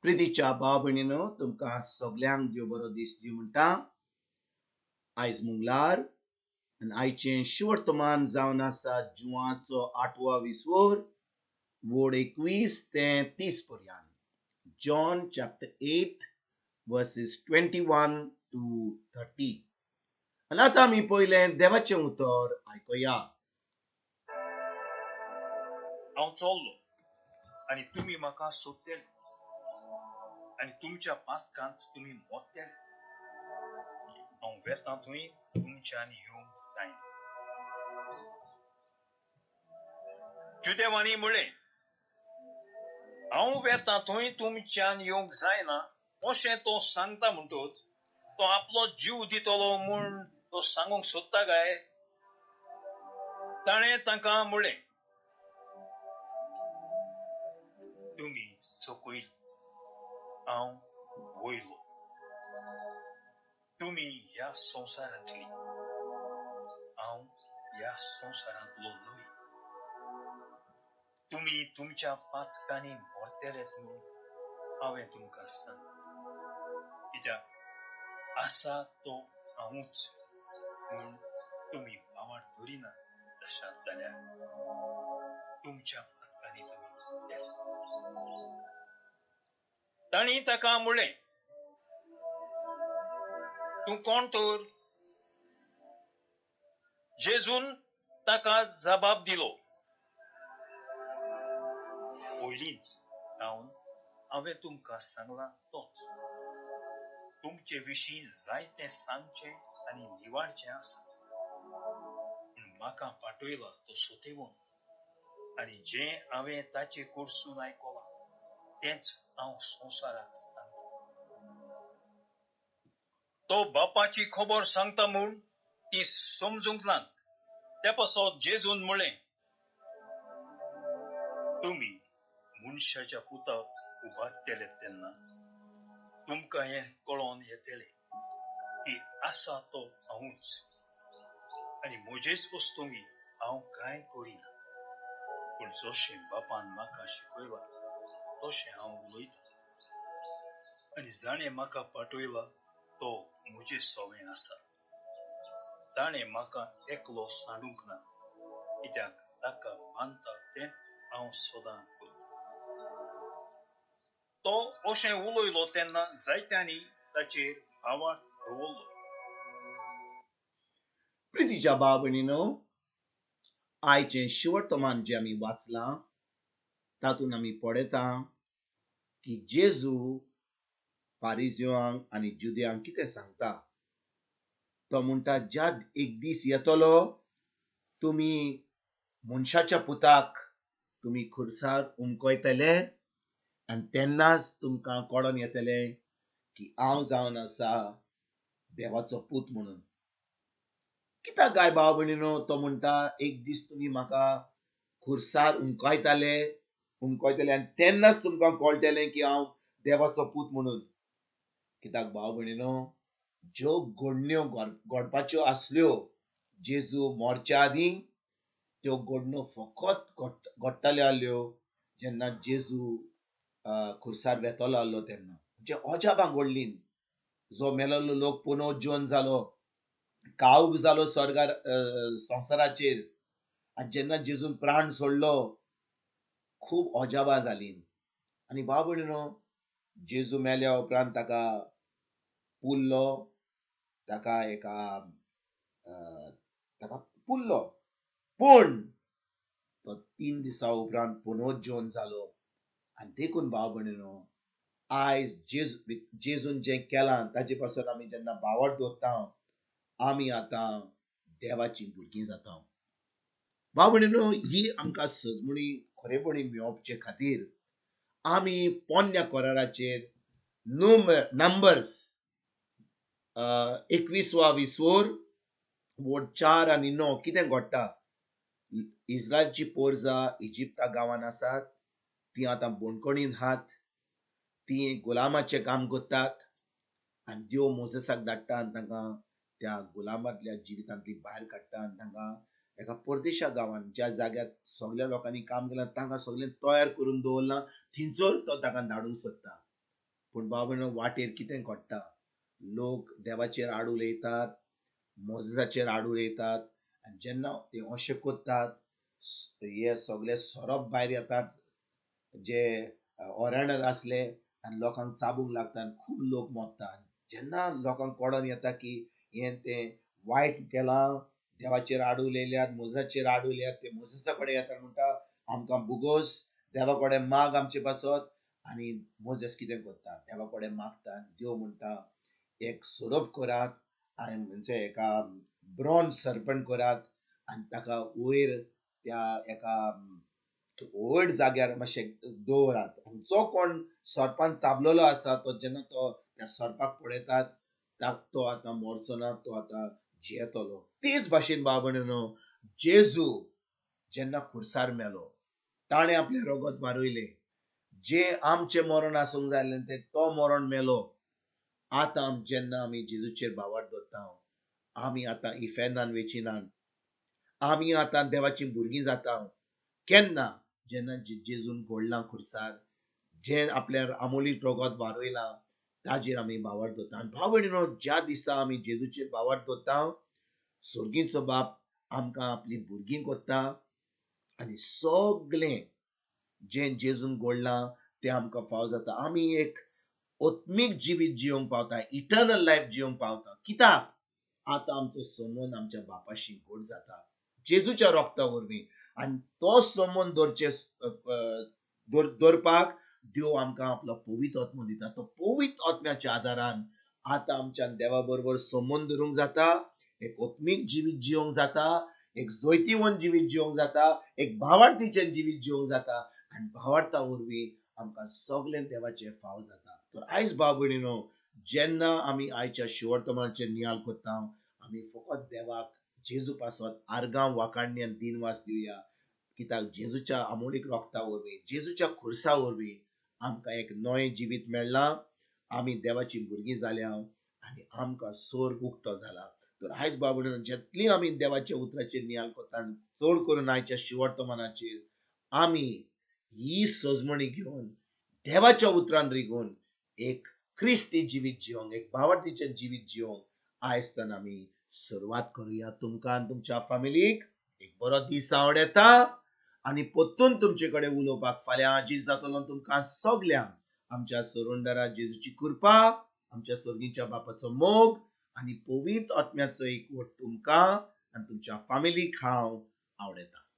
प्रितीच्या भाव भयणीनो, तुमकां सगल्यांक देव बरो दीस दिवं म्हणटा. आयज मंगळार आनी आयचें शिवर्तमान जावन आसा जुवाचो आठवा विसवोर, वोड 21 ते 30 पर्यंत. John chapter 8 verses 21 to 30. आनी आतां आमी पयलें देवाचें उतर आयकुया. हांव चल्लो आनी तुमी म्हाका सोदतले आनी तुमच्या पातकांत तुमी मोडटले. हांव वेता थंय तुमच्यान येवंक जायना. जुदेवांनी म्हळें, हांव वेता थंय तुमच्यान येवंक जायना अशें तो सांगता म्हणटच तो आपलो जीव दितलो म्हूण तो सांगूंक सोदता काय? ताणें तांकां म्हळें, तुमी सकयल, हांव वयलो. तुमी ह्या संवसारांतली, हांव ह्या संवसारांतलो न्हय. तुमी तुमच्या पातकांनी मरतले म्हूण हांवें तुमकां सांगलें. कित्याक आसा तो हांवूच म्हूण तुमी भावार धरिना तशात जाल्यार तुमच्या पातकांनी तुमी मरतले. तांणी ताका म्हळें, तूं कोण तर? जेजून ताका जबाब दिलो, पयलींच जावन हांवें तुमकां सांगलां तोच. तुमचे विशीं जायतें सांगचें आनी निवाडचें आसा, पूण म्हाका पाठयला तो सोतेवन आनी जें हांवें ताचे कडसून आयकलां तेंच हांव संवसाराक सांगतां. तो बापाची खबर सांगता म्हूण ती समजूंक नात. ते पासत जेजून म्हळें, तुमी मनशाच्या पुताक उबारतले तेन्ना तुमकां हें कळोन येतलें की आसा तो हांवूच आनी म्हजेच वस्तुंनी हांव कांय करिना, पूण जशें बापान म्हाका शिकयलां तशें हांव उलयतां आनी जाणें म्हाका पाठयला तो म्हजे सवें आसा. ताणें म्हाका एकलो सांडूंक ना, कित्याक ताका मानता तेंच हांव सदां करतां. तो अशें उलयलो तेन्ना जायत्यांनी ताचेर भावार्थ दवरलो. प्रितीच्या भाव भयणीनो, आयचें शिवर्तमान जें आमी वाचलां तातूंत आमी पळयता की जेजू फारिजिवांक आनी जुदयांक कितें सांगता. तो म्हणटा, ज्या एक दीस येतलो तुमी मनशाच्या पुताक तुमी खुर्सार उमकयतले आनी तेन्नाच तुमकां कळोन येतलें की हांव जावन आसा देवाचो पूत म्हणून. कित्याक काय भाव भयणीनो तो म्हणटा एक दीस तुमी म्हाका खुर्सार उमकायताले उमकयतले आनी तेन्नाच तुमकां कळटलें की हांव देवाचो पूत म्हणून. कित्याक भाव भयणीनो, ज्यो घडण्यो घडपाच्यो आसल्यो जेजू मरच्या आदीं त्यो घडण्यो फकत घडटल्यो आसल्यो जेन्ना जेजू खुर्सार वेतलो आसलो तेन्ना. म्हणजे अजापां घडलीं. जो मेलोलो लोक पुनर्जीवन जालो, काऊक जालो स्वर्गार संवसाराचेर. आनी जेन्ना जेजून प्राण सोडलो खूब अजापां जालीं. आनी भाव भयणीनो, जेजू मेल्या उपरांत ताका पुरलो, ताका एका ताका पुरलो, पूण तो 3 दिसां उपरांत पुनर्जीवन जालो. आनी देखून भाव भयणीनो, आयज जेजून जें केलां ताचे पासून आमी जेन्ना भावार्थ दवरता आमी आतां देवाचीं भुरगीं जाता. भाव भयणीनो, ही आमकां सजमणी खरेपणी मेळोवचे खातीर आमी पोन्न्या कराराचेर नंबर्स 21वा विसोर वोड 4 आनी 9 कितें घडटा. इस्रायलची पोरजा इजिप्ता गांवान आसात, ती आतां बोणकणीन हात, ती गुलामाचें काम करतात आनी देव मोजेसाक धाडटा आनी तांकां त्या गुलामांतल्या जिवितांतली भायर काडटा आनी तांकां एका परदेशा गांवान ज्या जाग्यार सगल्या लोकांनी काम केलां तांकां सगळें तयार करून दवरलां थंयसर तो तांकां धाडूंक सोदता. पूण बाबा वाटेर कितें घडटा, लोक देवाचेर आड उलयतात, मोजेसाचेर आड उलयतात आनी जेन्ना ते अशें करतात हे सगळे सोरोप भायर येतात जे ओरणार आसले आनी लोकांक चाबूंक लागता आनी खूब लोक मरतात. जेन्ना लोकांक कळोन येता की हें तें वायट केलां, देवाचेर आड उलयल्यात, मोजेसाचेर आड उलयल्यात, ते मोजेसा कडेन येतात म्हणटा आमकां भुगोस, देवा कडेन माग आमचे पासत. आनी मोजेस कितें करता, देवा कडेन मागता. देव म्हणटा एक सोरोप करात आनी म्हणजे एका ब्रॉन्ज सर्पंट करात आनी ताका वयर त्या एका व्हड जाग्यार मातशें दवरात. आनी जो कोण सोरपान चाबलेलो आसा तो जेन्ना तो त्या सोरपाक पळयतात तो आतां मरचो ना, तो आतां जियेतलो. तेच भाशेन भाव भयणीनो, जेजू जेन्ना खुर्सार मेलो ताणें आपलें रगत वारयलें. जें आमचें मरण आसूंक जाय आसलें तें तो मरण मेलो. आतां जेन्ना आमी जेजूचेर भावार्थ दवरता आमी आतां इफेर्नान वेचिनात, आमी आतां देवाचीं भुरगीं जाता. केन्ना? जेन्ना जेजून घोडलां खुर्सार, जें आपल्या आमोलीक रगत वारयलां ताजेर आमी भावार्थ दवरता. आनी भाव भयणीनो, ज्या दिसा आमी जेजूचेर भावार्थ दवरता सोर्गीचो बाप आमकां आपलीं भुरगीं करता आनी सगळें जें जेजून घडलां तें आमकां फाव जाता. आमी एक आत्मीक जिवीत जिवंक पावता, इटर्नल लायफ जिवंक पावता. कित्याक? आतां आमचो संबंद आमच्या बापाशी घट जाता जेजूच्या रोगता वरवीं. आनी तो संबंद दवरचे दवरपाक देव आमकां आपलो पवित्र आत्मो दिता. तो पवित्र आत्म्याच्या आदारान आतां आमच्यान देवा बरोबर संबंद दवरूंक जाता, एक आत्मीक जिवीत जिवंक जाता, एक जैतिवंत जिवीत जिवंक जाता, एक भावार्थीचें जिवीत जिवंक जाता. आनी भावार्था वरवीं आमकां सगळें देवाचें फाव जाता. तर आयज भाव भयणीनो, जेन्ना आमी आयच्या शिवर्तमानाचेर नियाळ करता आमी फकत देवाक जेजू पासत आर्गां वाखाणणी आनी दिनवास दिवया. कित्याक जेजूच्या आमोलीक रोगता वरवीं, जेजूच्या खुर्सा वरवीं आमकां एक नवें जिवीत मेळ्ळां. आमी देवाचीं भुरगीं जाल्या आनी आमकां सोर्ग उक्तो जाला. तर आयज भाव भयणीनो, जितली आमी देवाच्या उतराचेर नियाळ करता, चड करून आयच्या शिवर्तमानाचेर, आमी ही सजमणी घेवन देवाच्या उतरान रिगून एक क्रिस्ती जिवीत जिवंक, एक भावार्थीचें जिवीत जिवंक आयज आमी सुरवात करुया. तुमकां आनी तुमच्या फामिलीक एक बरो दीस आवडता आनी परतून तुमचे कडेन उलोवपाक फाल्यां हाजीर जातलो. तुमकां सगल्यांक आमच्या सोरुंडरा जेजूची कृपा, आमच्या सोर्गीच्या बापाचो मोग आनी पवित्र आत्म्याचो एकवट तुमकां आनी तुमच्या फामिलीक हांव आवडटा.